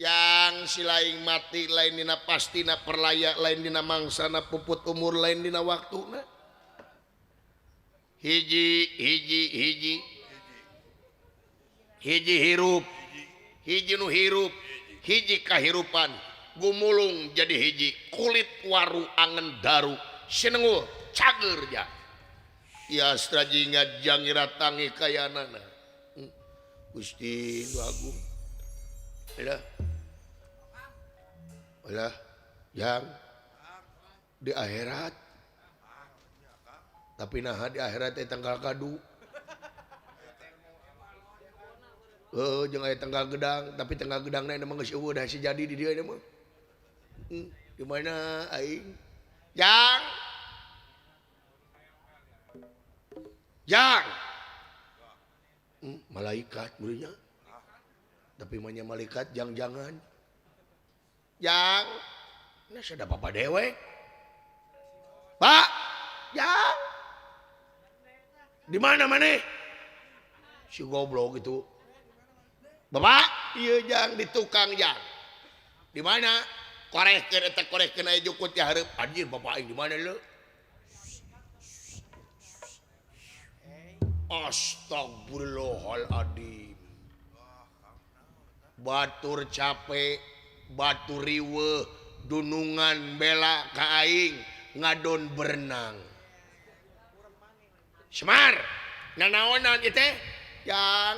Yang si laing mati lain dina pastina perlaya lain dina mangsana puput umur lain dina waktuna. Hiji hiji hiji hiji hirup hiji nu hirup hiji kahirupan gumulung jadi hiji kulit waru angen daru sinengul cager ja ya astrajinga jangira tangi kayanana. Gusti nu agung alah alah yang di akhirat tapi nah di akhirat teh tanggal kadu jeung aya tanggal gedang tapi tanggal gedangna emang geus eueuh dah si jadi di dieu mah. Di mana aing jang jang malaikat mulinya tapi manya malaikat jang-jangan jang nah sada bapa dewek Pak jang di mana maneh si goblok itu Bapak ieu jang di tukang jang di mana korehkeun eta korehkeun aya jukut di hareup anjir bapak aing di mana leu astagfirullahaladzim batur capek batur riweuh dunungan bela ka aing ngadon berenang Semar nanaonan ieu teh jang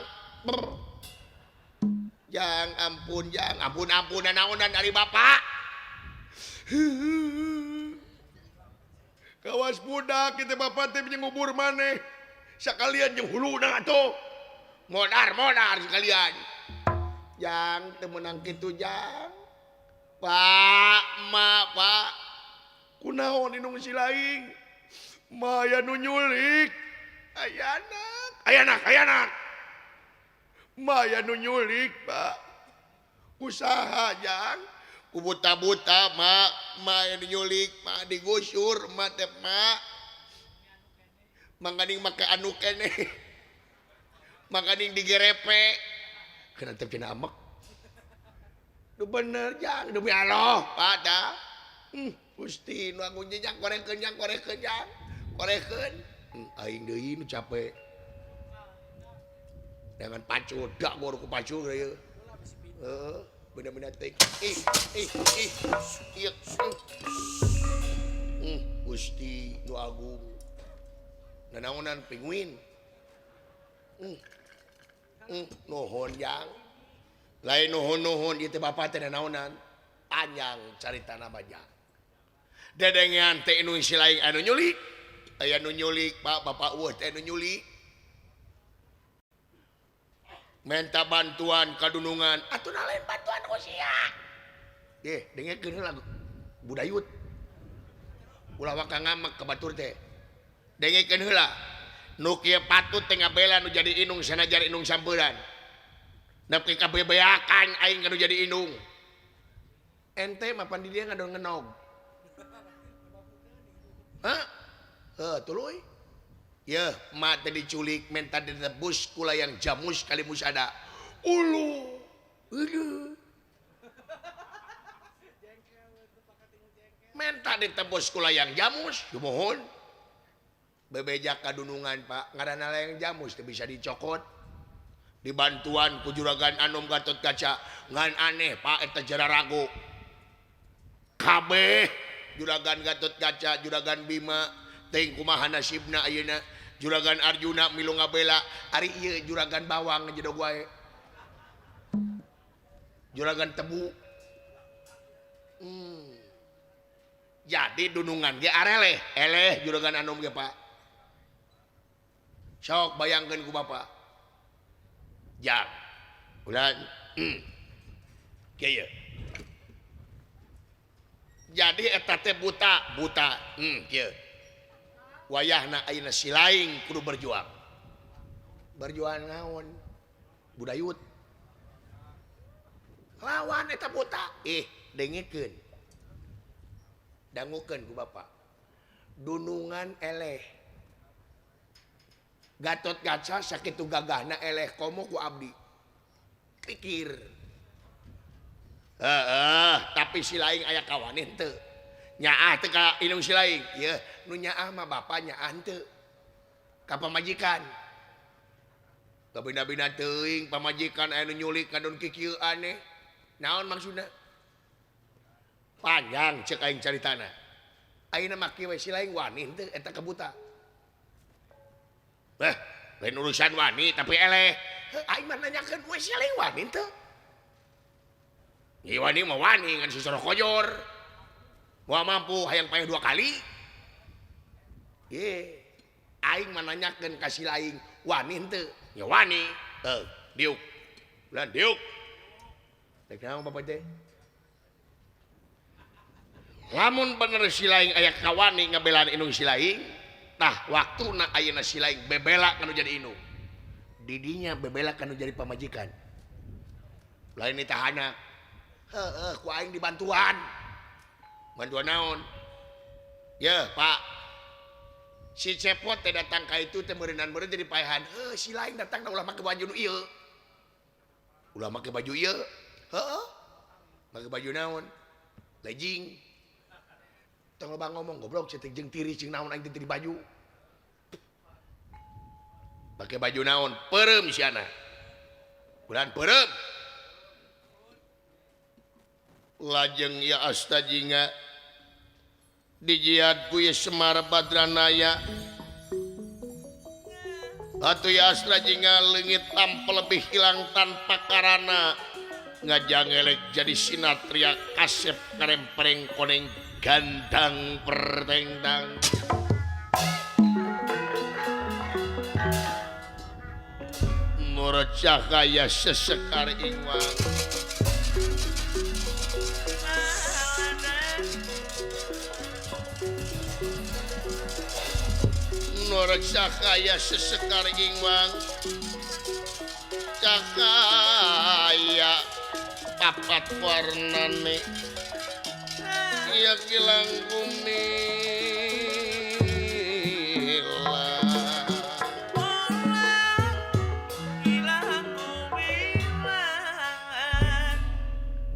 jang ampun jang ampun ampun nanaonan dari bapak kawas budak kita bapak teh ngubur maneh sekalian jeung huluna atuh modar modar sekalian jang teu meunang kitu jang Pak ma Pak kunaon indung si laing maya nu nyulik ayanak ayanak ayanak maya nu nyulik Pak usaha jang ku buta-buta ma maya nu nyulik ma digusur ma teh ma mangkaning make anu keneh mangkaning digerepe kana teh cenah amek nu bener jang demi Allah Pak da Gusti nu agung jang korehkeun jang korehkeun jang korehkeun aing deui nu capek dengan pacul dak gor ku pacul ieu heeh bener-bener teh ih ih ih ieu Gusti nu agung nanaonan pinguin nuhun jang lain nuhun-nuhun ieu teh bapa teh nanaonan panjang caritana mah jang dedengean teh nu si laing anu nyulik aya nu nyulik Pak bapak eueuh teh nu nyulik minta bantuan kadunungan atuh lain bantuan ku sia deh dengekeun heula budayut ulah waka ngamek ka batur teh dengekeun heula nu kieu patut teh ngabela nu jadi indung sanajan indung sampeuran nepi ka bebeakan aing ka nu jadi indung ente mah pan di dieu ngadon ngenog hah heuh tuluy yeuh mak teh diculik menta ditebus ku layang jamus kali musada ulu ulu menta ditebus ku layang jamus sumuhun bebeja kadunungan Pak ngaranna layang jamus teu bisa dicokot dibantuan ku juragan Anom Gatot Kaca ngan aneh Pak eta jararago kabeh juragan Gatot Kaca juragan Bima teuing kumaha nasibna ayeuna juragan Arjuna milu ngabela ari ieu juragan bawang jedog wae juragan tebu jadi dunungan ge areleh eleh juragan Anom ge Pak sok bayangkeun ku bapak jang ulah kieu jadi eta teh buta buta kieu wayahna ayeuna si laing kudu berjuang berjuang naon budayut lawan eta buta ih dengekeun dangukeun ku bapak dunungan eleh Gatot Kaca sakitu gagahna eleh komo ku abdi pikir Heeh, tapi si laing aya kawani henteu. Nyaah teu ka indung si laing. Yeuh, nu nyaah mah bapa nyaah henteu. Ka pamajikan. Kabina-bina teuing pamajikan aya nu nyulik ngadon kikieu aneh. Naon maksudna? Panjang cek aing caritana. Ayeuna mah kieu we si laing wani henteu eta ka buta. Beh, lain urusan wani tapi eleh. Heuh, aing mah nanyakeun we si laing wani henteu. Nyi wani mah wani ngan si sorokojor. Moal mampu hayang payah 2 kali. Ye, aing mah nanyakeun ka si laing wani henteu. Nya wani. Heuh, diuk. Ulah diuk. Rek naon bapak teh? Lamun bener si laing aya kawani ngabelaan indung si laing, tah waktuna ayeuna si laing bebela kanu jadi indung. Didinya bebela kanu jadi pamajikan. Lain ditahana. Heueuh, ku aing dibantuan. Bantuan naon? Yeuh, Pak. Si Cepot teh datang ka itu teh meureunnan-meureun jadi paehan. Heuh, si laing datang ulah make baju nu ieu. Ulah make baju ieu. Heueuh. Make baju naon? Legging. Tong loba ngomong goblok cetek jeung tiri jeung naon aing teh tiri baju. Make baju naon? Peureum siana. Bulan peureum. Lajeng ya astajinga dijiad ku Semar Badranaya. Atuh ya astajinga leungit tanpa lebih hilang tanpa karana. Ngajangelek jadi sinatria kasep karempreng koneng gandang pertengtang. Nur cahaya sesekar ingwang. Nur cahaya sesekar ingwang. Cahaya papat warnane. Ya kilang gumila.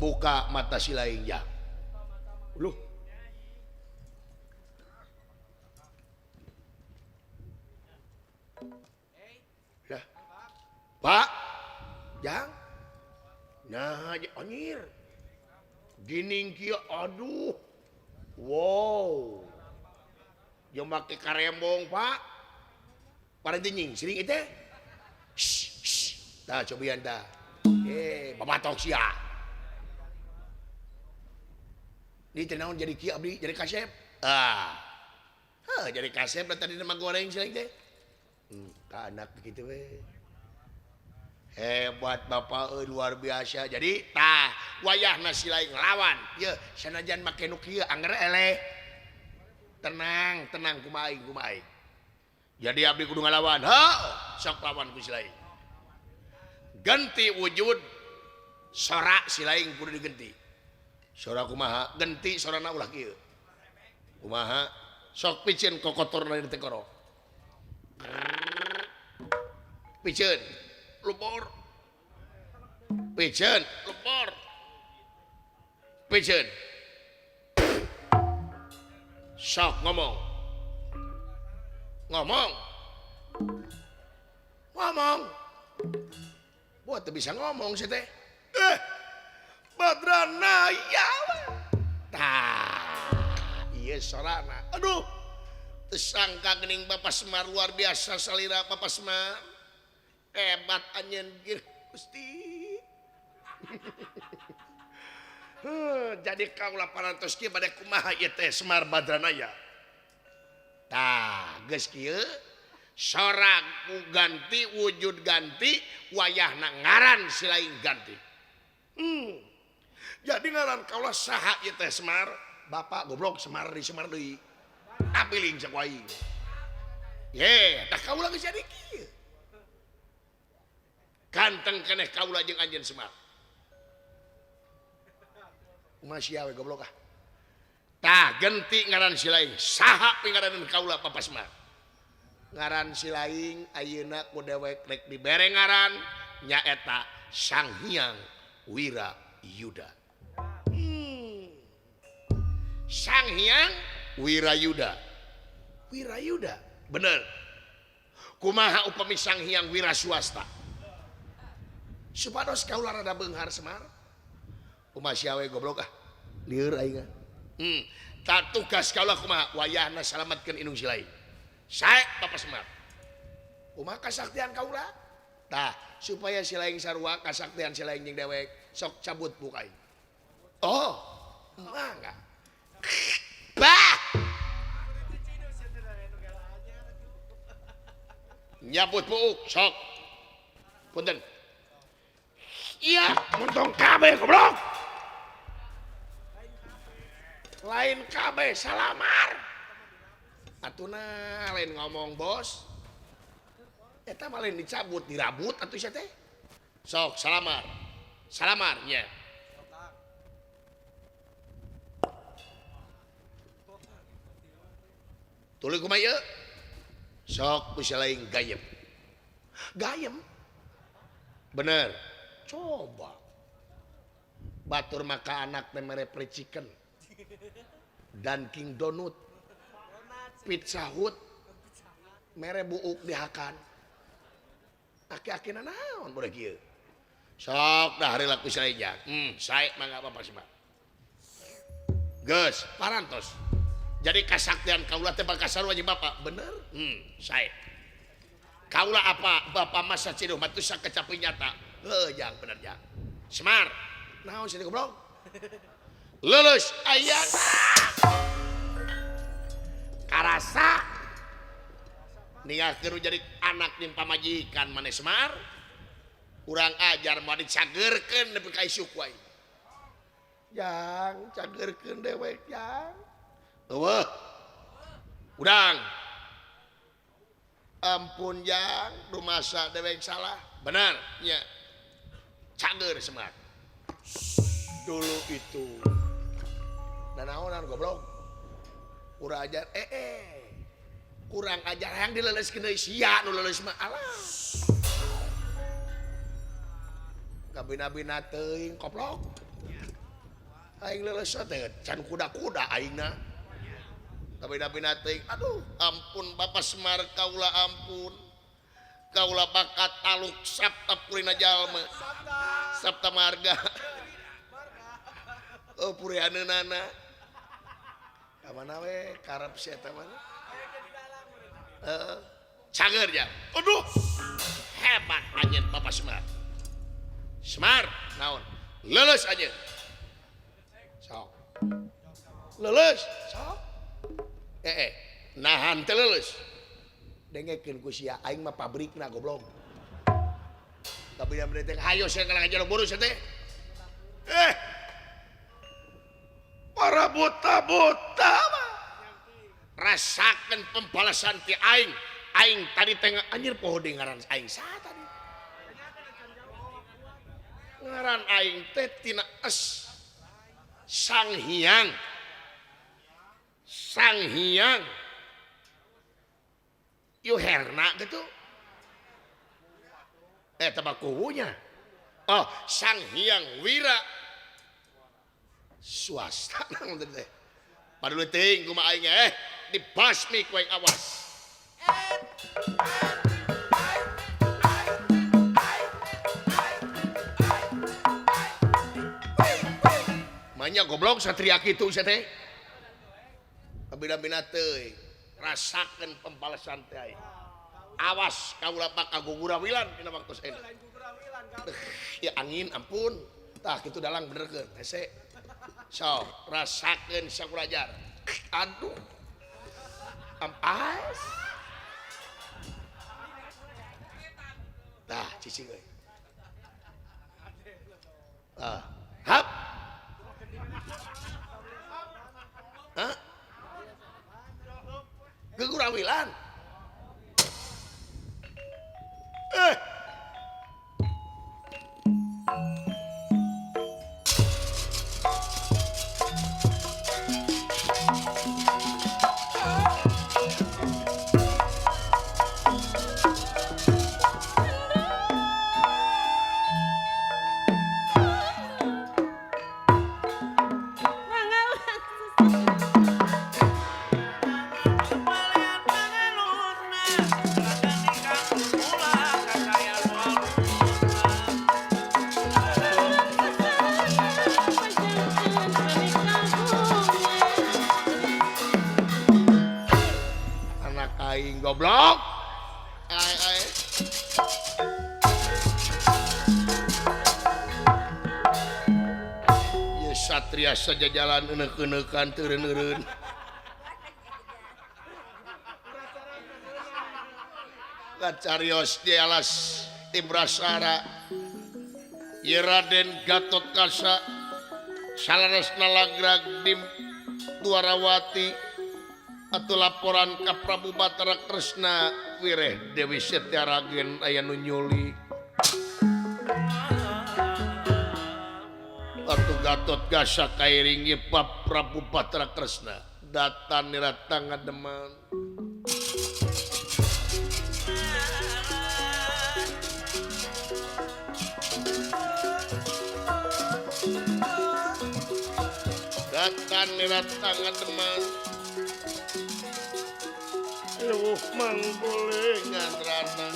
Buka mata si laing ya. Loh. Lah. Pak. Jang. Nah, anjir. Gining kieu aduh. Wow. Jeung make karembong, Pak. Parenti nyingsring ieu teh. Tah cobian tah. Babatok sia. Di teh naon jadi kieu abdi jadi kasep. Ah. Heuh, jadi kasep da tadi mah goreng sia teh. Ka anak kitu we. Hebat bapak luar biasa. Jadi tah wayahna si laing nglawan. Yeuh, sanajan make nu kieu anger eleh. Tenang, tenang kumaha aing, kumaha aing. Jadi abdi kudu ngalawan. Heuh, sok lawan ku si laing. Ganti wujud sora si laing kudu digenti. Sora kumaha? Genti sorana ulah kieu. Kumaha? Sok piceun kokotorna di tengkorok. Piceun lupur. Piceun lupur. Piceun. Sok ngomong. Ngomong. Ngomong. Buat teu bisa ngomong sih teh. Badrana ya. Tah, ieu sorana. Aduh. Tersangka geuning Bapak Semar luar biasa salira Bapak Semar. Hebat anjeun Gusti. Jadi kaula parantos kieu bade kumaha ieu teh Semar Badranaya. Tah, geus kieu sora ku ganti, wujud ganti, wayahna ngaran si lain ganti. Jadi ngaran kaula saha ieu teh Semar? Bapak goblok Semar di Semar deui. Apiling cek aing. Ye, tah kaula geus jadi kieu. Ganteng keneh kaula jeung anjeun Semar. Kumaha sia we goblok ah. Tah genti ngaran si lain. Saha pingaranan kaula Papa Semar? Ngaran si lain ayeuna ku dewek rek dibere ngaran nyaeta Sang Hyang Wira Yuda. Sang Hyang Wirayuda. Wirayuda bener. Kumaha upami Sang Hyang Wira Swasta? Supados kaula rada beunghar Semar. Kumaha sia we goblok ah. Lieur aing. Tak tugas kaula kumaha wayahna salamatkeun indung si lain. Sae Bapak Semar. Kumaha kasaktian kaula? Tah, supaya si lain sarua kasaktian si lain jeung dewek sok cabut buuk aing. Oh, mangga. Bah! Nyabut buuk sok. Punten. Iya, montong kabeh goblok. Lain kabeh salamar. Atuna lain ngomong bos. Eta mah lain dicabut, dirabut atuh sia teh. Sok salamar. Salamar nya. Tuluy kumaha ieu? Sok bisa lain gayem. Gayem. Bener. Coba. Batur maka anak teh mere fried chicken. Dunkin Donut. Pizza Hut. Mere buuk dihakan. Aki-akina naon budak ieu? Sok dah hari laku saja. Sae mangga Bapak Semar. Geus, parantos. Jadi kasaktian kaula teh bakal sarua jeung Bapak. Bener? Sae. Kaula apa? Bapak masa ciduh mah teu sakecapi nyata. Heuh, jang bener jang. Semar. Naon sih goblok? Lulus aya. Karasa ninggalkeun jadi anak jeung pamajikan maneh Semar. Urang ajar moal dicageurkeun nepi ka isuk wae. Jang cageurkeun dewek jang. Eueuh. Urang. Ampun jang, rumasa dewek salah. Bener nya. Cager Semar. Dulu itu. Nanaonan goblok. Kurang ajar Kurang ajar yang dileleskeun deui sia nu leuleus mah alah. Kabina-bina teuing koplok. Aing leuleus teh can kuda-kuda aingna. Kabina-bina teuing aduh ampun Bapak Semar kaula ampun. Kaula bakat taluk sabta purina jalma. Sabta marga. Oh purianeunana. Ka mana we karep si eta mana? Cager ya. Aduh. Hebat anjeun Bapak Semar. Semar naon? Leuleus anjeun. Sok. Leuleus, sok. Nahan teh leuleus. Dengekeun ku sia aing mah pabrikna goblok. Tapi yang teh hayo sia kalah ngajaluk buru sia teh. Para buta-buta mah. Rasakeun pembalasan ti aing. Aing tadi teh anjir poho deui ngaran aing saha tadi. Ngaran aing teh tina es. Sang Hyang. Sang Hyang. Yuherna gitu. Tebak kuwunya. Oh, Sang Hyang Wira Swasta naon teh. Padahal teuing kumaha aing dibasmi ku aing awas. Manya goblok satria kitu sia teh. Kabina-bina teuing rasakeun pembalasan teh aing. Awas kaula bakal gugurawilan dina waktu ayeuna. Ya angin ampun. Tah kitu dalang benerkeun hese. Sok rasakeun sakulajar. Aduh. Ampas. Tah cicing euy. Ah, hap. Hah? Gegurawilan. Mangga. Goblok. Ai ai. Ye satria saja jalan enek-enekan teureun-eureun. Kacarios di alas Timbrasara. Ye Raden Gatot Kaca salaresna lagrag di Dwarawati atau laporan ka Prabu Batara Kresna wireh Dewi Setyaragen aya nu nyuli. Atuh Gatot Kaca kairing ieu Prabu Batara Kresna datan niratang ngademan. Datan niratang ngademan. Leuh mang boleh ngadrana.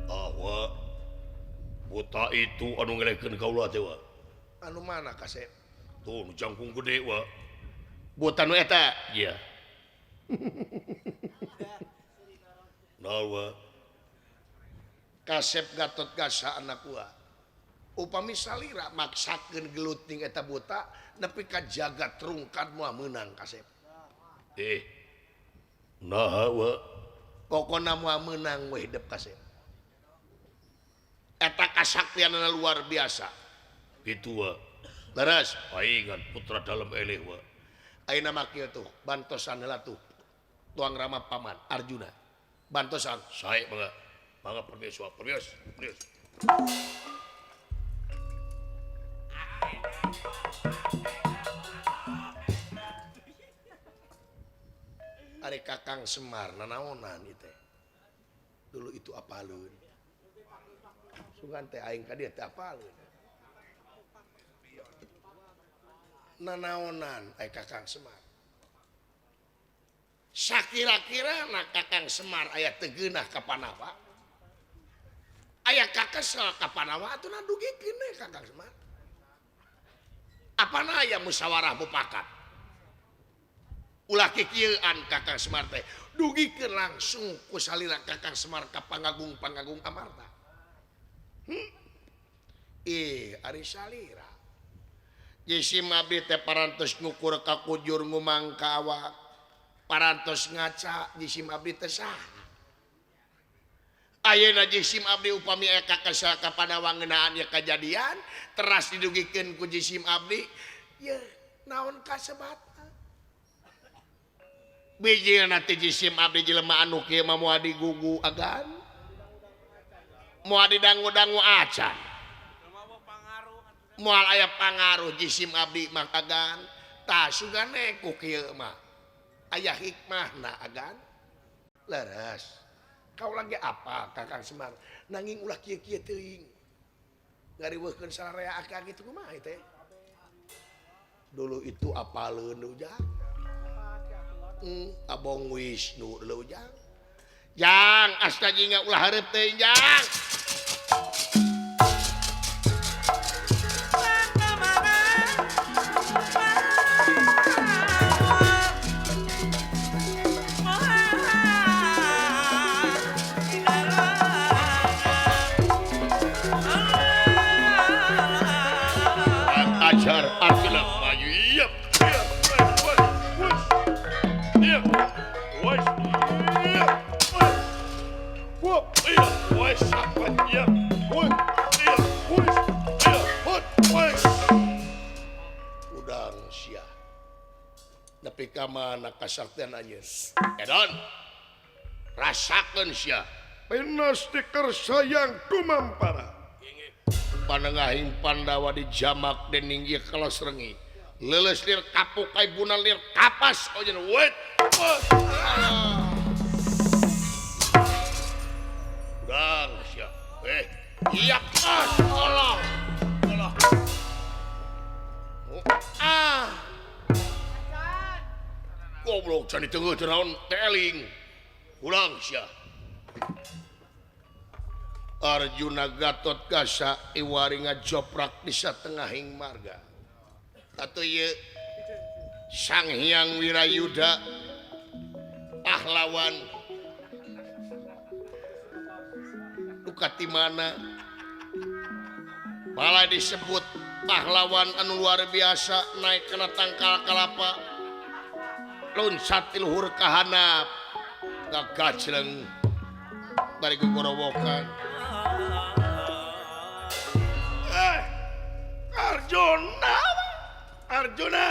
Awa buta itu anu ngelehkeun kaula teh wa. Anu mana kasep? Tuh nu jangkung gede wa. Buta nu eta? Iya. Nawa. Kasep Gatot Kaca anak gua. Upami salira maksakeun gelut ning eta buta nepi ka jagat rungkad moal meunang kasep. Naha wa. Pokona moal meunang we hidep kasep. Eta kasaktianana luar biasa. Kitu wa. Leres paingan putra dalem eleh wa. Ayeuna mah kieu tuh bantosan heula tuh tuang rama paman Arjuna. Bantosan sae mangga. Mangga permios wa, permios, permios. Ari Kakang Semar nanaonan ieu teh. Dulu itu apaleun. Sugan teh aing ka dieu teh apaleun. Nanaonan ai Kakang Semar. Sakira-kira na Kakang Semar aya teu geunah ka Panawa. Aya kakesel ka Panawa atuh na dugikeun we Kakang Semar. Apana aya musyawarah mufakat. Ulah kikieuan Kakang Semar teh dugikeun langsung ku salira Kakang Semar ka pangagung-pangagung Amarta. Ari salira. Jisim abdi teh parantos ngukur ka kujur ngumang ka awak. Parantos ngaca jisim abdi teh saha. Ayeuna jisim abdi upami aya kakesel ka Panawa ngeunaan ieu kajadian teras didugikeun ku jisim abdi ye naon kasebatna. Bijilna teh jisim abdi jelema anu kieu mah moal digugu agan. Moal didangu-dangu acan. Moal aya pangaruh jisim abdi mah agan. Tah sugane ku kieu mah aya hikmahna agan. Leres. Kau lagi apa Kakang Semar? Nanging ulah kieu-kieu teuing. Ngariweuhkeun sararea akang kitu kumaha teh? Dulu itu apaleun ujang. Abong Wisnu leuh ujang. Jang asta jingga ulah hareup teuing jang. Ajar Arjuna maju. Iya. Iya. Wes. Iya. Iya. Wes. Iya. Iya. Wes. Iya. Wes. Udang sia. Nepi ka mana kasaktian anjeun? Edon. Rasakeun sia. Pinasti kersayang kumampara. Panengahing Pandawa dijamak dening ieu kelas rengi. Leuleus lir kapuk kaibuna lir kapas ojeun wet. Udang sia. Iya Allah. Allah. Ah. Goblok can ditengeuh teu naon teeling. Ulang sia. Arjuna Gatot Kaca iwari ngajoprak di satengahing marga. Atuh ieu Sang Hyang Wirayuda pahlawan duka ti mana malah disebut pahlawan anu luar biasa naik kana tangkal kalapa loncat ti luhur ka handap gagajleng bari gogorowokan. Arjuna Arjuna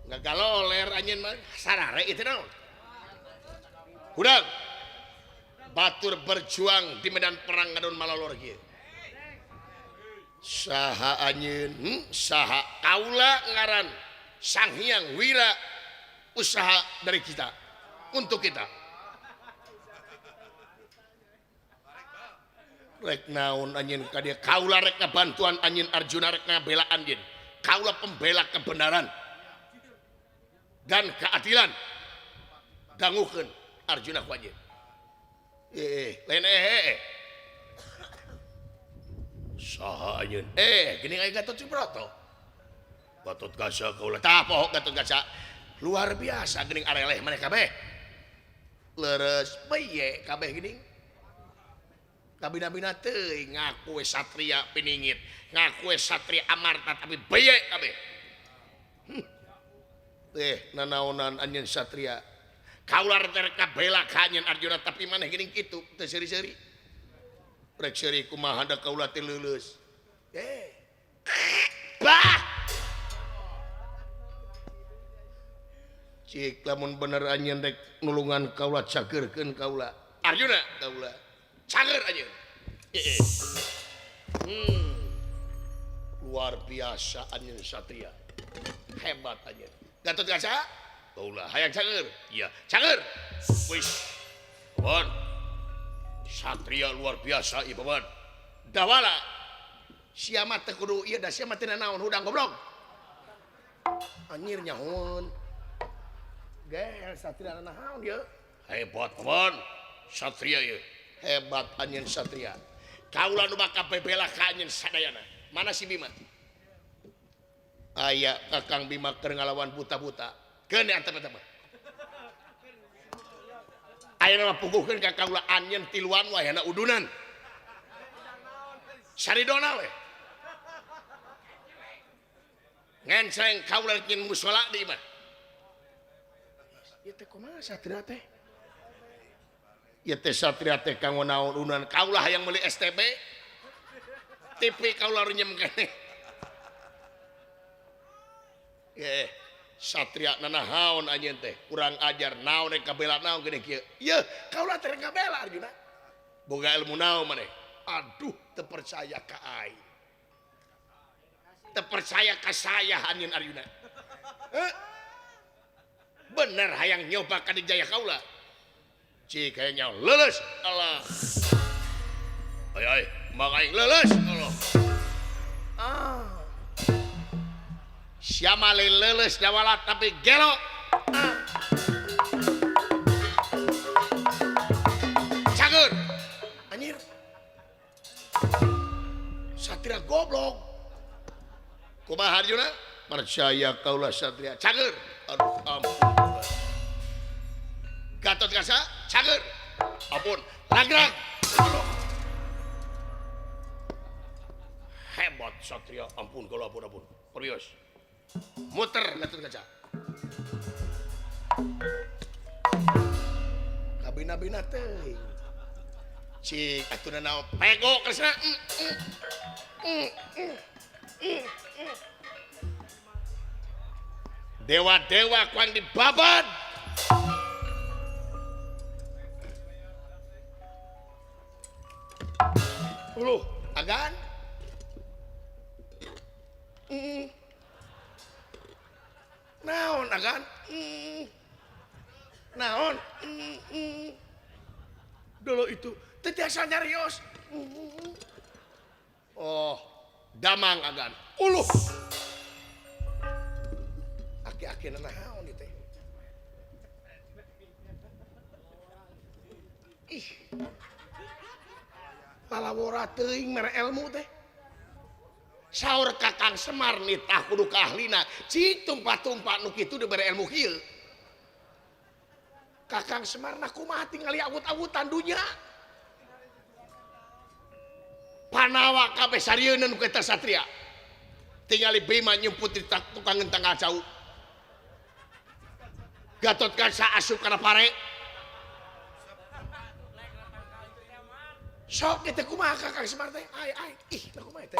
ngagaloler anjeun mah sarare itu naon hudang batur berjuang di medan perang ngadon malalor kieu saha anjeun saha kaula ngaran Sang Hyang Wira usaha dari kita untuk kita rek naon anjeun ka dieu kaula rek ngabantuan anjeun Arjuna rek ngabela anjeun kaula pembela kebenaran dan keadilan dangukeun Arjuna ku anjeun lain saha anjeun geuning aya Gatot Subroto Gatot Kaca kaula tah poho Gatot Kaca luar biasa geuning areleh maneh kabeh leres beye kabeh geuning kabina-bina teuing ngaku we satria piningit ngaku we satria amarta tapi beye kabeh nanaonan anjeun satria kaula rek kabela ka anjeun Arjuna tapi maneh geuning kitu teu seuri-seuri rek seuri kumaha da kaula teh leuleus bah cik lamun bener anjeun rek nulungan kaula cageurkeun kaula Arjuna kaula cager anjeun luar biasa anjeun satria hebat anjeun Gatot Kaca kaula hayang cager iya cager wis paman satria luar biasa ieu paman dawala sia mah teu kudu ieu da sia mah teu nanaon hudang goblok anjir nyahoan gel satria nanaon ieu hebat paman satria ieu hebat anjeun satria kaula nu bakal bebela ka anjeun sadayana mana si Bima aya Kakang Bima keur ngalawan buta-buta keun antep-antep ayeuna mah puguhkeun ka kaula anjeun tiluan wayahna udunan saridona we ngencreng kaula nyin musala di imah ieu teh kumaha satria teh ieu teh satria teh kanggo naon udunan kaula hayang meuli STB TV kaula runyem keneh satria nanahaon anjeun teh kurang ajar naon rek kabela naon geuning kieu ieu kaula teh rek kabela Arjuna boga ilmu naon maneh aduh teu percaya ka aing teu percaya ka saya anjeun Arjuna bener hayang nyoba ka dijaya kaula cik hayang nyaho leuleus Allah ay ay mak aing leuleus Allah ah siapa leuleus dawala tapi gelo cager anjir satria goblok kumaha Arjuna percaya kaula satria cager aduh ampun Gatot Kaca cager ampun ragrak hebat satria ampun kaula ampun ampun perbios muter Gatot Kaca kabina-bina teuing cik atuh nanaon pego Kresna dewa-dewa kuang dibabat uluh agan naon agan naon dulu itu teu tiasa nyarios oh damang agan uluh Bikin naon ieu teh. Ih. Lalawora teuing mere ilmu teh. Saur Kakang Semar nitah kudu ka ahlina, cik tumpa-tumpa nu kitu dibere ilmu kieu. Kakang Semar na kumaha tingali awut-awutan dunya. Panawa kabeh sarieun nu kita satria. Tingali Bima nyumput di tukang tanggal jauh. Gatot Kaca asup kana pare. Sok teh kumaha Kakang Semar teh? Ai ai ih teh kumaha teh?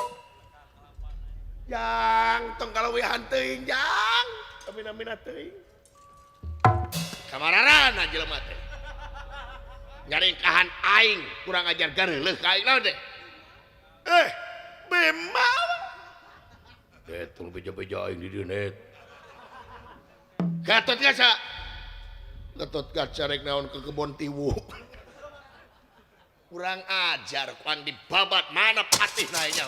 Jang tong kalawihan teuing jang. Amina-mina teuing. Kamararana jelema teh. Nyaringkahan aing kurang ajar gareuleuh ka aing naon teh? Eh, Bima. Eh, tong beja-beja aing di dieu net. Gatot Kaca. Gatot Kaca rek naon ke kebon tiwu. Kurang ajar kuang dibabat mana patih naiknya.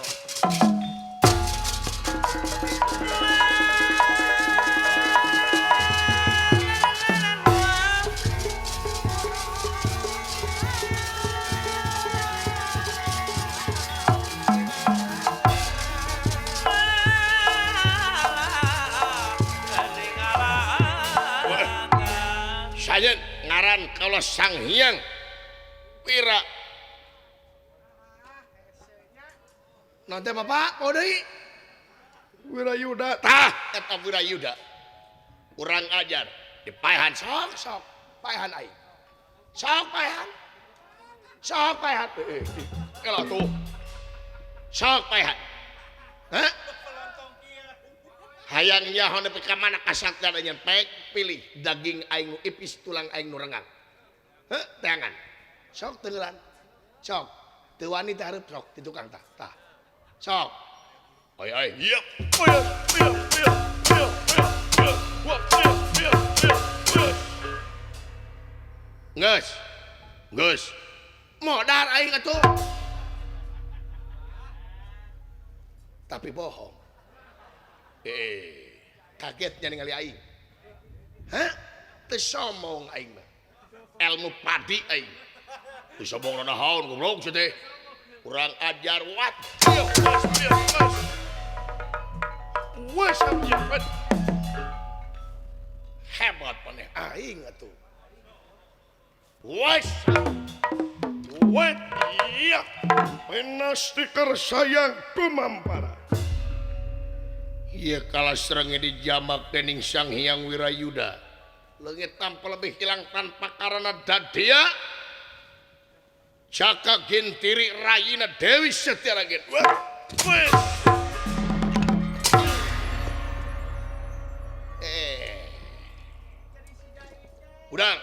Sajen ngaran kalau Sang Hyang Wira. Nanti bapak mau deui Wirayuda. Tah eta Wirayuda. Kurang ajar dipaehan sok sok paehan aing. Sok paehan. Sok paehan. Elok tuh. Sok paehan. Hah? Hayang nyaho nepi ka mana kasatria nyen pek pilih daging aing nu ipis tulang aing nu rengang. Heuh teangan. Sok teulan. Sok teu wani teh hareup sok di tukang tah. Tah. Sok. Ai ai ieu. Geus. Geus. Modar aing atuh. Tapi bohong. Kagetnya ningali aing. Hah? Teu sombong aing mah. Ilmu padi aing. Teu sombong naon goblok sia teh. Kurang ajar wat. Hebat maneh aing atuh. Was. Wat. Iya. Menastiker sayang kumampara. Ieu kalah serenge dijamak dening Sang Hyang Wirayuda. Leungit tanpa lebih hilang tanpa karana dadia. Jaka Gentiri rayina Dewi Setiaragen. Udang.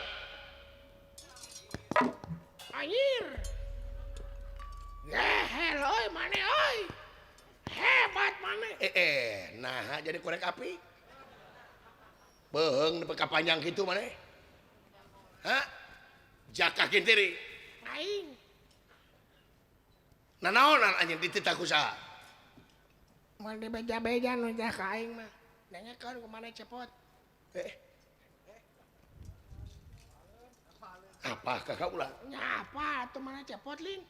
Anjir. Gehel oi mane oi. Hebat mane. Nah jadi korek api. Beheung nepi ka panjang kitu maneh. Hah? Jaka Gentiri. Aing. Nanaonan anjeun dititah ku saha? Moal dibeja-beja nu jaka aing mah. Dengekeun ku maneh cepot. Apa kakak ulah? Nya apa atuh maneh cepot lin?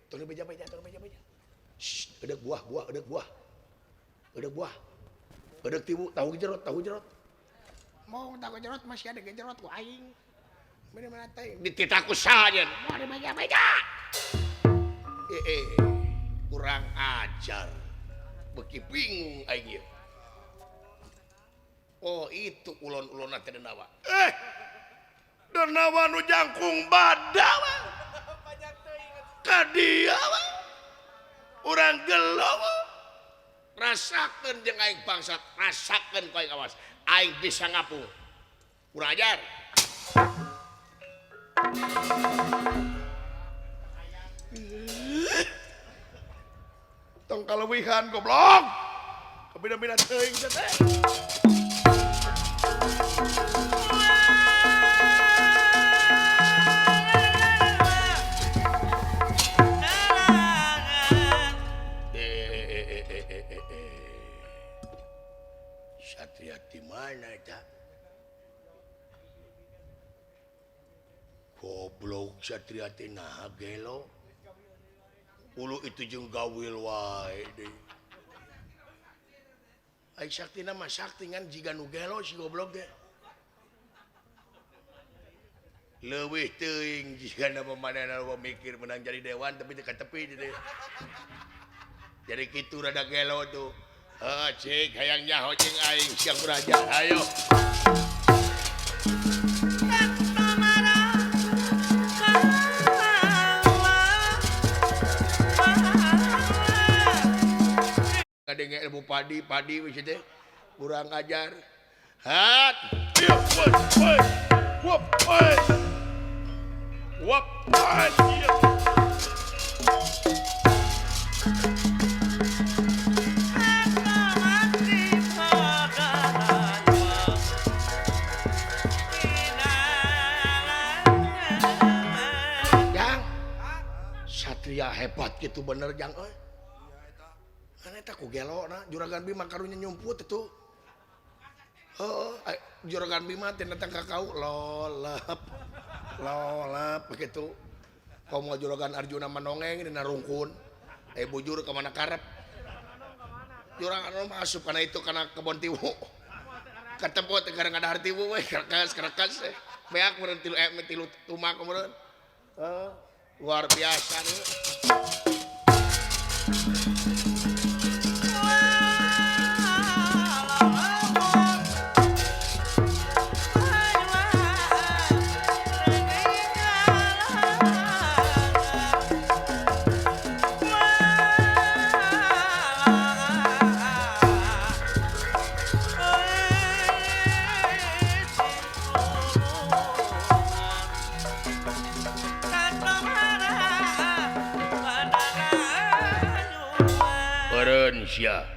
Tong dibeja-beja, tong dibeja-beja. Shh, edek buah, buah, edek buah. Edek buah. Edek tiwu, tahu jerot, tahu jerot. Mau tahu jerot masih ada jerot ku aing. Bener-bener teh dititah ku saha nyeun? Moal dibeja-beja. Kurang ajar. Beuki bingung aing ieu. Oh, itu ulon-ulonna teh Denawa. Denawa nu jangkung badawa. Ka dia urang gelo. Rasakeun jeung aing bangsat, rasakeun ku aing awas. Aing bisa ngapung. Kurang ajar. Tong kaleuwihan goblok. Kabina-bina teuing teh. Satria di mana? Goblok Satria teh naha gelo. Ulu itu jeung gawil wae deui. Ai saktina mah sakti ngan jiga nu gelo si goblok teh. Leuwih teuing jiga na manehna loba mikir menang jadi dewan tapi teu katepi teh. Jadi kitu rada gelo tuh. Heuh cik hayang nyaho jeung aing siang raja. Ayo. Kadenge ilmu padi padi wis teh kurang ajar. Hat. Wop woi. Wop woi. Jang. Satria hebat gitu bener jang euy. Kan eta ku gelona Juragan Bima karunya nyumput itu. Heeh, Juragan Bima teh datang ka kau lolep. Lolep begitu. Komo Juragan Arjuna manongeng dina rungkun. Eh bujur ka mana karep. Juragan mah asup kana itu kana kebon tiwu. Katempo teh garang ngadahar tiwu we krekas-krekas. Beak meureun tilu tilu tumak meureun. Heeh, luar biasa nih.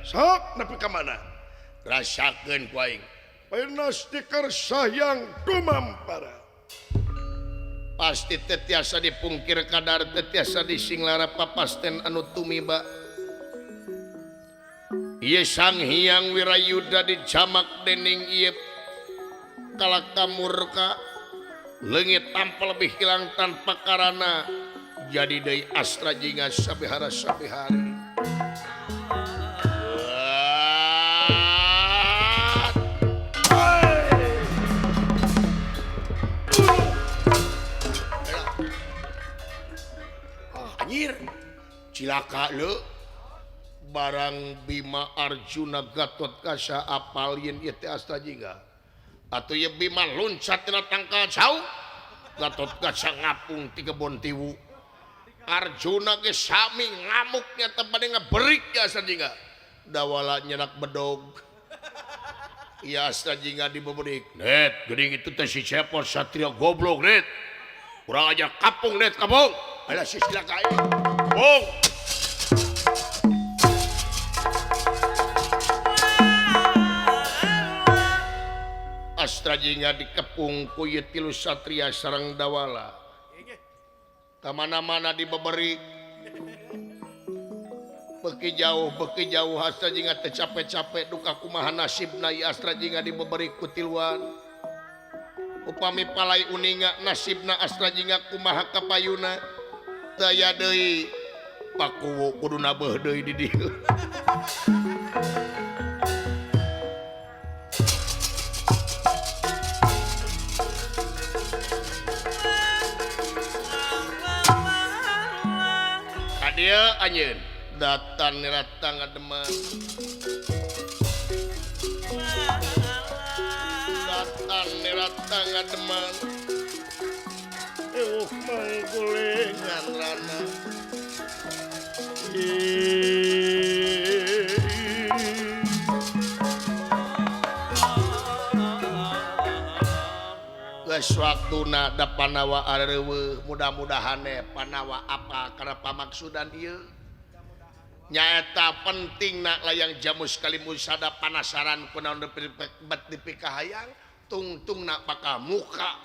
Sok nepi ka mana? Rasakeun ku aing. Panas tikar sayang dumampara. Pasti teu tiasa dipungkir kadar teu tiasa disinglara papasten anu tumiba. Ieu Sang Hyang Wirayuda dijamak dening ieu kalaka murka leungit tanpa lebih hilang tanpa karana jadi deui astra jingga sabihara sabihari. Anjir cilaka leu barang Bima Arjuna Gatot Kaca apal yen ieu teh Astra Jingga atuh ieu Bima loncat tina tangkal cau Gatot Kaca ngapung ti kebon tiwu Arjuna ge sami ngamuknya teh bade ngaberik ya Astra Jingga dawala nyenak bedog ieu Astra Jingga dibeberik net geuning itu teh si Cepot satria goblok net kurang ajar kapung net kapung alah si cilaka ieu. Bong. Astra Jingga dikepung ku ieu tilu satria sareng dawala. Ka mana-mana dibeberi. Beuki jauh Astra Jingga teu capek-capek duka kumaha nasibna ieu Astra Jingga dibeberi ku tiluan. Upami palai uninga nasibna Astra Jingga kumaha kapayuna. Daya deui pakuwu kudu nabeuh deui di dieu. Ka dieu anjeun datan ratang ngademan. Datan ratang ngademan. Ewuh manggulingan rana. Geus waktuna da Panawa areuweuh mudah-mudahan Panawa apa kana pamaksudan ieu. Nyaeta pentingna layang jamus kalimusada panasaran kunaon bet dipikahayang tungtungna bakal muka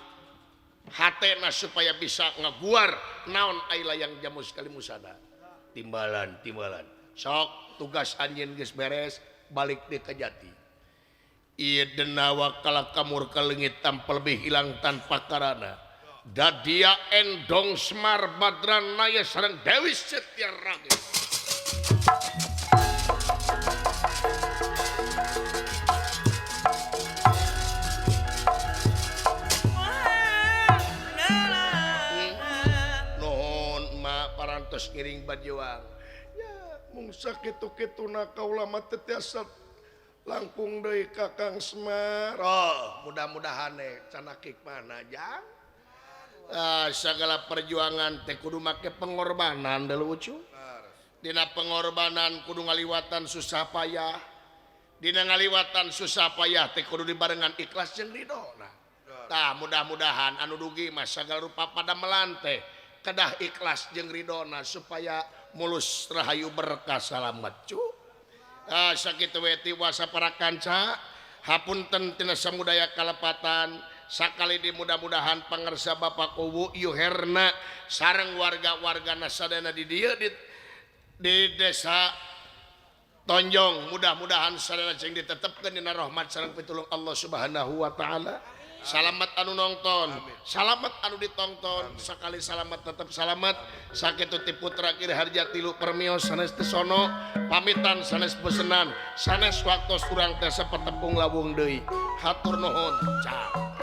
hatena supaya bisa ngaguar naon ai layang jamus kalimusada. Timbalan timbalan sok tugas anjeun geus beres balik deui ka jati. Ieu denawa kalaka murka leungit tanpa lebih hilang tanpa karana. Dadia Endong Semar Badranaya sareng Dewi Setyaragi. Nuhun ma parantos ngiring bajuang. Ya mung sakitu-kituna kaula mah teu tiasa langkung deui ka Kang Semar. Oh, mudah-mudahan canakik mana jang. Segala perjuangan teh kudu make pengorbanan deui lucu. Dina pengorbanan kudu ngaliwatan susah payah. Dina ngaliwatan susah payah teh kudu dibarengan ikhlas jeung ridho. Tah mudah-mudahan anu dugi mah sagala rupa pada melante kedah ikhlas jeung ridhona supaya mulus rahayu berkah salamet cu. Sakitu we tiwasa para kanca hapunten tina samudaya kalepatan. Sakali di mudah-mudahan pangersa Bapak Kuwu Yuherna sareng warga-warga nasadana di dieu di desa Tonjong mudah-mudahan sadayana cing ditetepkeun dina rahmat sareng pitulung Allah Subhanahu wa taala. Salamat anu nonton, salamat anu ditonton, sakali salamat tetep salamat. Sakitu ti putra Kiri Harja tilu permios sanes teu sono, pamitan sanes bosenan, sanes waktos urang teh sapetepung lawung deui. Hatur nuhun. Cak.